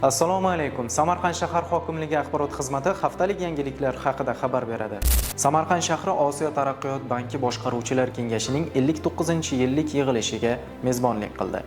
Assalomu alaykum. Samarqand shahar hokimligi axborot xizmati haftalik yangiliklar haqida xabar beradi. Samarqand shahri Osiyo taraqqiyot banki boshqaruvchilar kengashining 59-yillik yig'ilishiga mezbonlik qildi.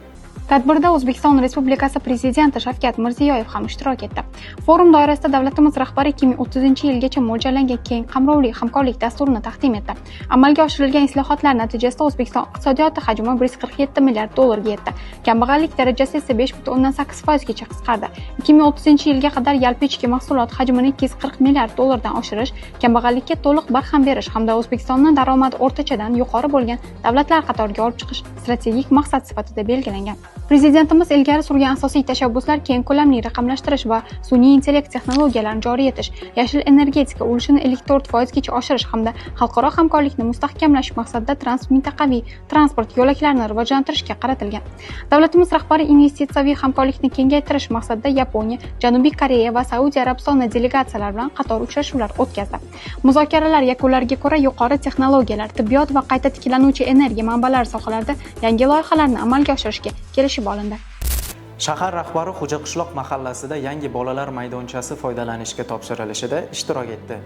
Tadbirda O'zbekiston Respublikasi Prezidenti Shavkat Mirziyoyev ham ishtirok etdi. Forum doirasida davlatimiz rahbari 2030-yilgacha mo'ljallangan keng qamrovli hamkorlik dasturini taqdim etdi. Amalga oshirilgan islohotlar natijasida O'zbekiston iqtisodiyoti hajmi 147 milliard dollarga yetdi. Kambag'allik darajasi esa 5,8 gacha qisqardi. 2030-yilga qadar yalpi ichki mahsulot hajmini 240 milliard dollardan oshirish, kambag'allikka to'liq barham berish hamda O'zbekistonni daromadi o'rtachadan yuqori bo'lgan davlatlar qatoriga olib chiqish strategik maqsad sifatida belgilangan. Prezidentimiz ilgari surgan asosiy tashabbuslar keng ko'lamli raqamlashtirish va sun'iy intellekt texnologiyalarini joriy etish, yashil energetika ulushini 54 gacha oshirish hamda xalqaro hamkorlikni mustahkamlash maqsadida transmintaqaviy transport yo'laklarini rivojlantirishga qaratilgan. Davlatimiz rahbari investitsiyaviy hamkorlikni kengaytirish maqsadida Yaponiya, Janubiy Koreya va Saudiya Arabistoni delegatsiyalari bilan qator uchrashuvlar o'tkazdi. Muzokaralar yakunlariga ko'ra yuqori texnologiyalar, tibbiyot va qayta tiklanuvchi energiya manbalari sohalarida yangi loyihalarni amalga oshirishga kelishib olindi. Shahar rahbari Xo'jaqishloq mahallasida yangi bolalar maydonchasi foydalanishga topshirilishida ishtirok etdi.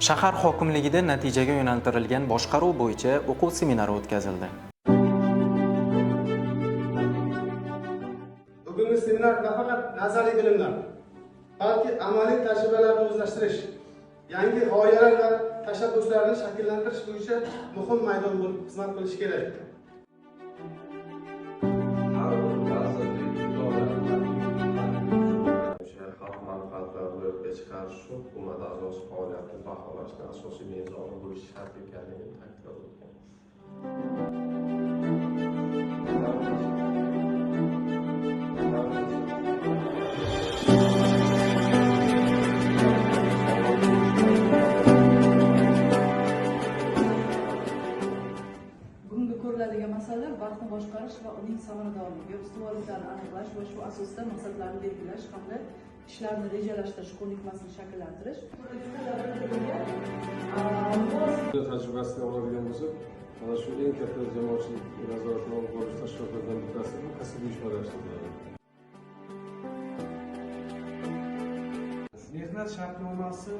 Shahar hokimligida natijaga yo'naltirilgan boshqaruv bo'yicha o'quv seminari o'tkazildi. Bugungi seminar nafaqat nazariy bilimlar, balki amaliy tajribalarni o'zlashtirish, yangi g'oyalar va tashabbuslarni shakllantirish bo'yicha muhim maydon bo'lib xizmat qilishi kerak. Har bir vazirlik, idora o'sha xalq manfaatlarini ro'yobga chiqarish uchun hukumat a'zosi faoliyatini baholashni asosiy mezoni bo'lishi shart ekanligini ta'kidlab o'tgan. Bugungi ko'riladigan masala vaqtni boshqarish va uning samaradorligi, ustuvorliklarni aniqlash va shu asosda maqsadlarni belgilash hamda ishlarni rejalashtirish ko'nikmasini shakllantirish. Dunyo tajribasidan oladigan bo'lsak, mana shu eng katta jamoatchilik nazoratini olib borish tashkilotlaridan bittasi bu kasaba uyushmalari hisoblanadi. Mehnat shartnomasi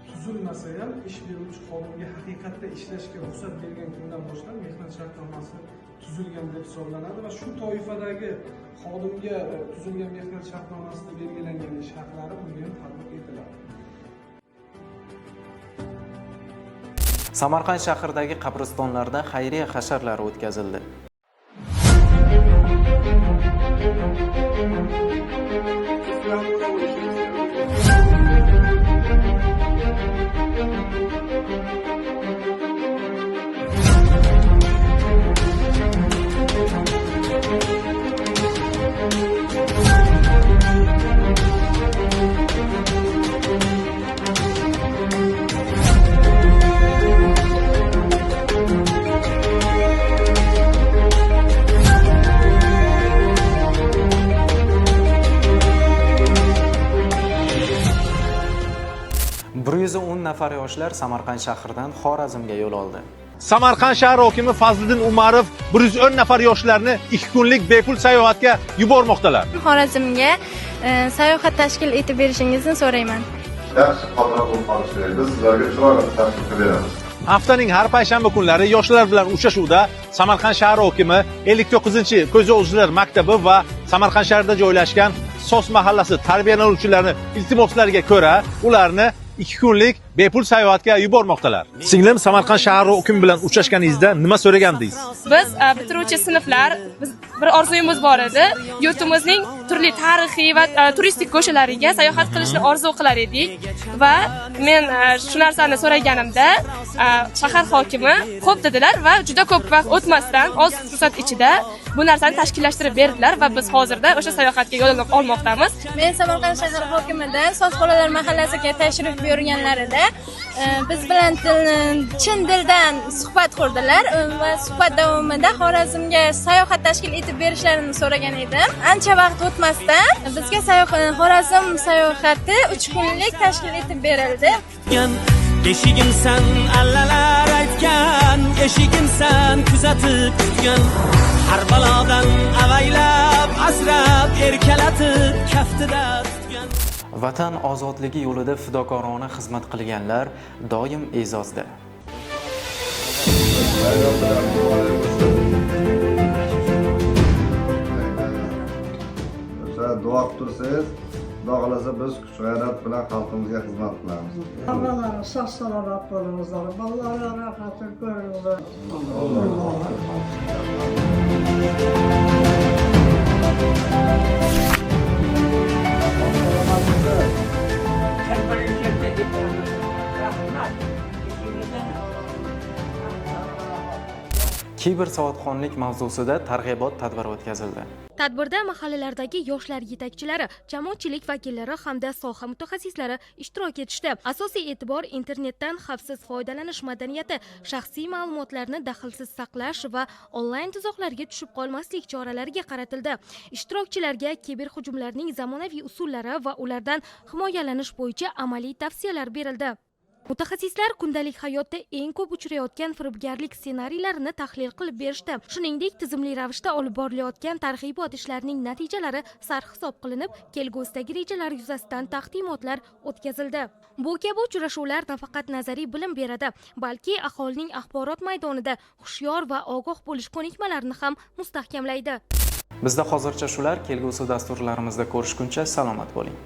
tuzilmasa ham, ish beruvchi xodimga haqiqatda ishlashga ruxsat bergan kundan boshlab mehnat shartnomasi tuzilgan deb hisoblanadi va shu toifadagi xodimga tuzilgan mehnat shartnomasida belgilangan ish haqlari unga ham tatbiq etiladi. Samarqand shahridagi qabristonlarda xayriya hasharlari o'tkazildi. 110 nafar yoshlar Samarqand shahridan Xorazmga yo'l oldi. Samarqand shahar hokimi Fazliddin Umarov 110 nafar yoshlarni 2 kunlik bepul sayohatga yubormoqdalar. Xorazmga sayohat tashkil etib berishingizni so'rayman. Yaxshi xotira bo'lib qolishi kerak. Biz sizlarga chiroyli tashkil qilib beramiz. Haftaning har payshanba kunlari yoshlar bilan uchrashuvda Samarqand shahar hokimi 59-ko'zi o'zlar maktabi va Samarqand shahrida joylashgan Sos mahallasi tarbiyalanuvchilarining iltimoslariga ko'ra ularni 2 kunlik bepul sayohatga yubormoqdalar. Singlim, Samarqand shahar hokimi bilan uchrashganingizda nima so'ragandingiz? Biz bitiruvchi sinflar, biz bir orzuyimiz bor edi. Yurtimizning Turli tarixiy va turistik go'shalariga sayohat qilishni orzu qilar edik va men shu narsani so'raganimda shahar hokimi xo'p dedilar va juda ko'p vaqt o'tmasdan, oz fursat ichida bu narsani tashkillashtirib berdilar va biz hozirda o'sha sayohatga yo'l olmoqdamiz. Men Samarqand shahar hokimidan Soz bolalar mahallasiga tashrif buyurganlarida biz bilan chin dildan suhbat qurdilar va suhbat davomida Xorazmga sayohat tashkil etib berishlarini so'ragan edim. Ancha vaqt o'tmasdan bizga Xorazm sayohati 3 kunlik tashkil etib berildi. Beshigimsan allalar aytgan, eshigimsan kuzatib kutgan, har balodan avaylab, asrab, erkalatib kaftida tutgan. Vatan ozodligi yo'lida fidokorona xizmat qilganlar doim e'zozda. Bayram bilan muborak bo'lsin. O'sha duo qilib tursangiz, Xudo xohlasa biz kuch g'ayrat bilan xalqimizga xizmat qilamiz. Ağalarım sağ salamat olunuzlar. Vallahi rahatın görünürler. Kiber savodxonlik mavzusida targ'ibot tadbiri o'tkazildi. Tadbirda mahallalardagi yoshlar yetakchilari, jamoatchilik vakillari hamda soha mutaxassislari ishtirok etishdi. Asosiy e'tibor internetdan xavfsiz foydalanish madaniyati, shaxsiy ma'lumotlarni daxlsiz saqlash va onlayn tuzoqlarga tushib qolmaslik choralariga qaratildi. Ishtirokchilarga kiberhujumlarning zamonaviy usullari va ulardan himoyalanish bo'yicha amaliy tavsiyalar berildi. Mutaxassislar kundalik hayotda eng ko'p uchrayotgan firibgarlik ssenariylarini tahlil qilib berishdi. Shuningdek, tizimli ravishda olib borilayotgan targ'ibot ishlarining natijalari sarhisob qilinib, kelgusidagi rejalar yuzasidan taqdimotlar o'tkazildi. Bu kabi uchrashuvlar nafaqat nazariy bilim beradi, balki aholining axborot maydonida hushyor va ogoh bo'lish ko'nikmalarini ham mustahkamlaydi. Bizda hozircha shular, kelgusi dasturlarimizda ko'rishguncha salomat bo'ling.